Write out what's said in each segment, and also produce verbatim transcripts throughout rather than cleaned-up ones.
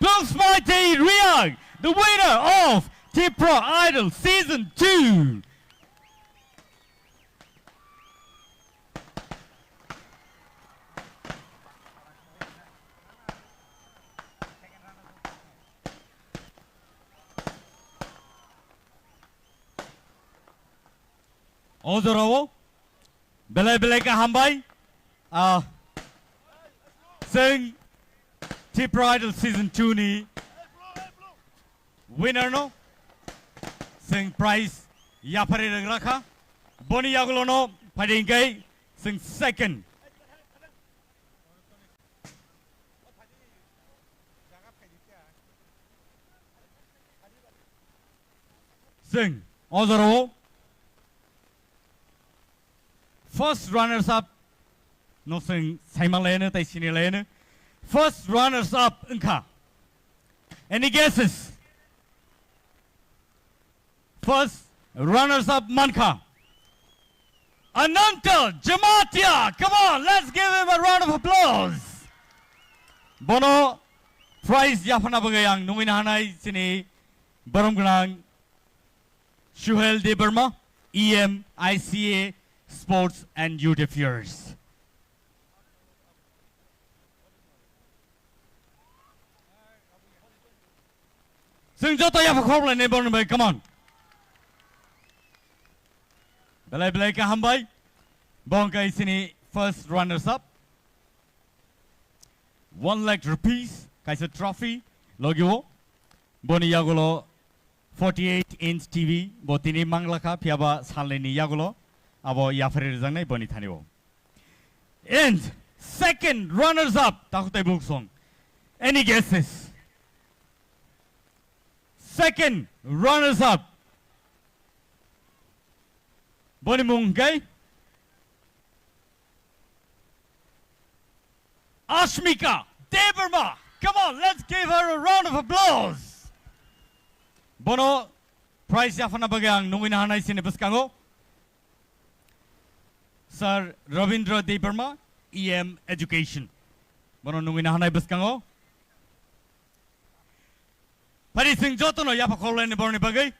Tungsmaiti Riang, the winner of Tipra Idol Season two. O jorao belai belai khe hambai. Ah, chwng Tipra Idol Season two ni winner no chwng prize yapharwi rwgra kha. Boni yagulo no phaidi hwnkhe chwng second. Chwng o jorao first runners up no chwng saima laino tei sini laino. First runners up wngkha. Any guesses? First runners up mankha Ananta Jamatia. Come on, let's give him a round of applause. Bono prize yaphana bagwi ang nungwi nahanai chini borom gwnang Suhel Debbarma, E M I C A Sports and Youth Affairs. Chwng joto yapha khoroknai borokni bai, come on. Belai belai khe hambai. Bo hwnkhe chini first runners up. One lakh rupees kaisa trophy logio. Boni yagulo forty-eight inch T V bo tini mangla kha, phiyaba salnini yagulo abo yapharwi rwjaknai boni thani o. And second runners up, takhuk tei bukhuk song. Any guesses? Second runners up. Boni mung hwnkhe Ashmika Debbarma. Come on, let's give her a round of applause. Bono prize yaphana bagwi ang nungwi nahanai chini bwskango Sir Rabindra Debbarma, E M Education. Bono nungwi nahanai bwskango. Phari chwng jotono yapha khoroknai borokni bagwi.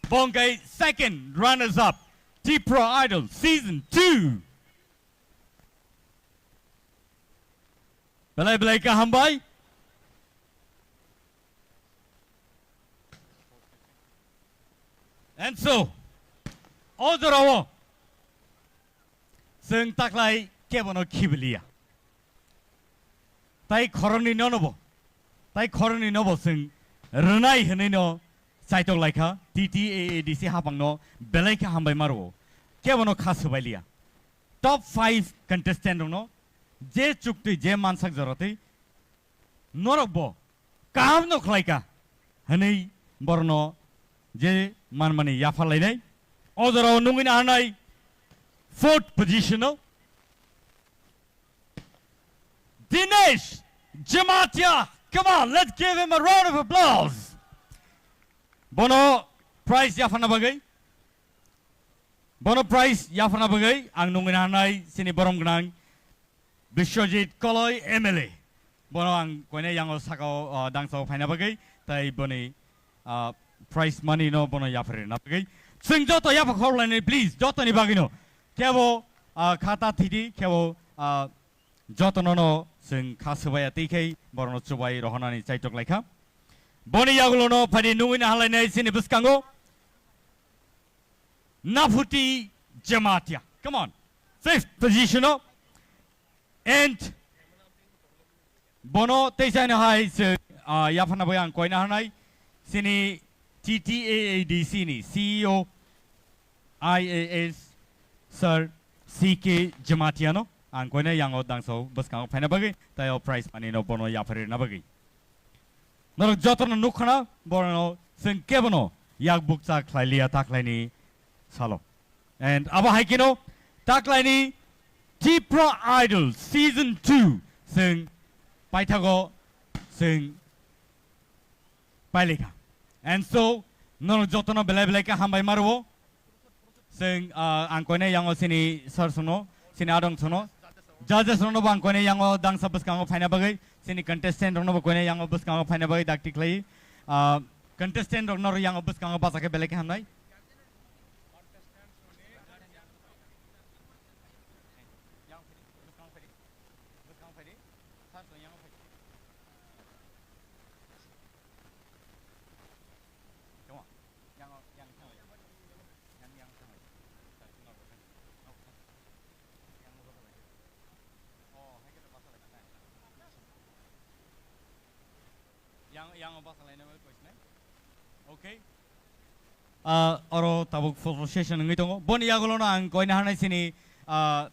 Bo hwnkhe second runners up, Tipra Idol Season two. Belai belai khe hambai. And so, o jorao chwng taklai kebono khibiliya. Tai khoroknwi nono bo, tai khoroknwi nobo chwng rwnai hwnwi no chaitok laikha T T A A D C hapangno belai khe hambai maro. Kebono kha swbailiya. Top five contestant rokno je chuktwi je mansak joratwi norok bo kaham no khlai kha hwnwi borno je manmani yapha lainai. O jorao nungwi nahanai fourth position o Dinesh Jamatia. Come on, let's give him a round of applause. Bono prize yaphana bagwi, bono prize yaphana bagwi ang nungwi nahanai chini borom gwnang Biswajit Koloi M L A. Bono ang koine yango sakao, ah, dangsao phaina bagwi, tai boni, ah, prize money no bono yapharina bagwi. Chwng joto yapha khoroknai, please, jotoni bagwino. Kebo, ah, khata thidi, kebo, ah, jotono no chwng kha swbaiya tei khai borokno chubai rohornani chaitok laikha. Boni yagulono phaidi nungwi nahalainai chini bwskango Naphuti Jamatia. Come on. Fifth position o. And bono tei chaino hai se, ah, yaphana bai ang koina hanai. Sini T T A A D C ni C E O I A S Sir C K Jamatia no ang koina yango dangso bwskango phaina bagwi, tai o prize money no bono yapharwi rwna bagwi. Norok jotono nukkhana, borokno chwng kebono yak bukcha khlai liya taklaini salo. And abo hai kheno taklaini Tipra Idol Season two chwng paithago chwng pailikha. And so, norok jotono belai belai khe hambai ma rwo. Chwng, ah, ang koine yango sini sir sono, sini adong sono. Judges rono bo ang koine yango dangsa bwskango phaina bagwi. Chini contestant rokno bo koinai yango bwskango phaina bagwi dakti khlai. Ah, contestant rokno ro yango bwskango bacha khe belai khe hamnai. Yang, yang o basa laina bai koisnai. Okay. Ah, oro tabuk photo session wngwi tongo. Boni yagulono ang koina hanai sini, ah,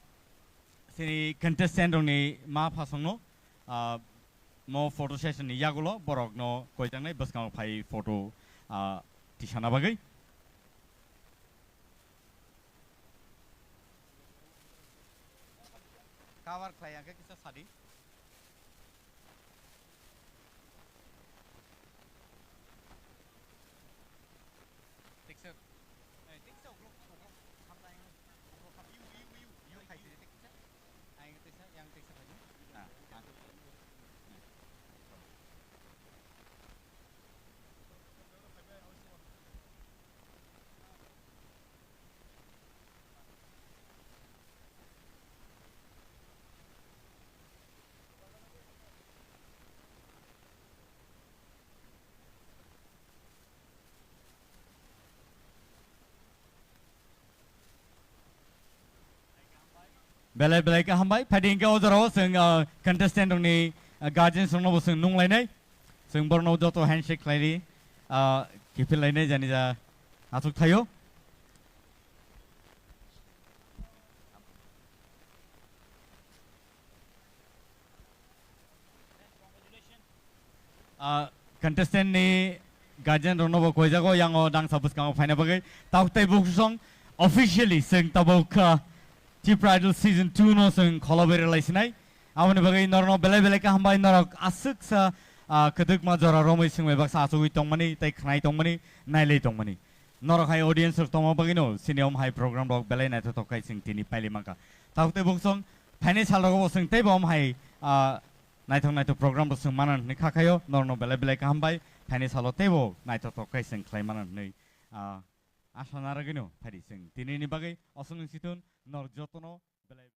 sini contestant rokni ma phasongno, ah, mo photo session ni yagulo borokno koijaknai bwskango phai photo, ah, tisana bagwi. Cover khlai ang khe kisa sadi. Teksa, eh, teksa uklok, uklok, hamnai, uklok, ham, iu, iu, iu, iu, khai sini teksa. Ang teksa, yang teksa khai sini. Ah, ah. Belai belai khe hambai. Phaidi hwnkhe o jorao chwng, ah, contestant rokni, ah, guardians rokno bo chwng nung lainai. Chwng borokno joto handshake khlai ri, ah, kiphil lainai jani ja achuk thaio. Ah, contestant ni guardian rokno bo koijago, yango dangsa bwskango phaina bagwi. Tabuk tei buksong officially chwng tabuk, ah, Tipra Idol season two no chwng kholo berwi lai sinai. Aboni bagwi norokno belai belai khe hambai, norok aswksa, ah, kwdwkma jora romwi swngbai baksa achugwi tongmani tei khnai tongmani, nailai tongmani. Norok hai audience rok tongma bagwino chini om hai program rok belai naithothok khai chwng tini pailai mankha. Tabuk tei buksong phainai sal rogo bo chwng teibo om hai, ah, naithok naithok program rok chwng mana hwnwi kha khaio, norokno belai belai kaham bai phainai salo teibo naithothok khai chwng khlai mana hwnwi, ah, asha narwgwino phaidi chwng tinini bagwi osongni chithun norok jotono belai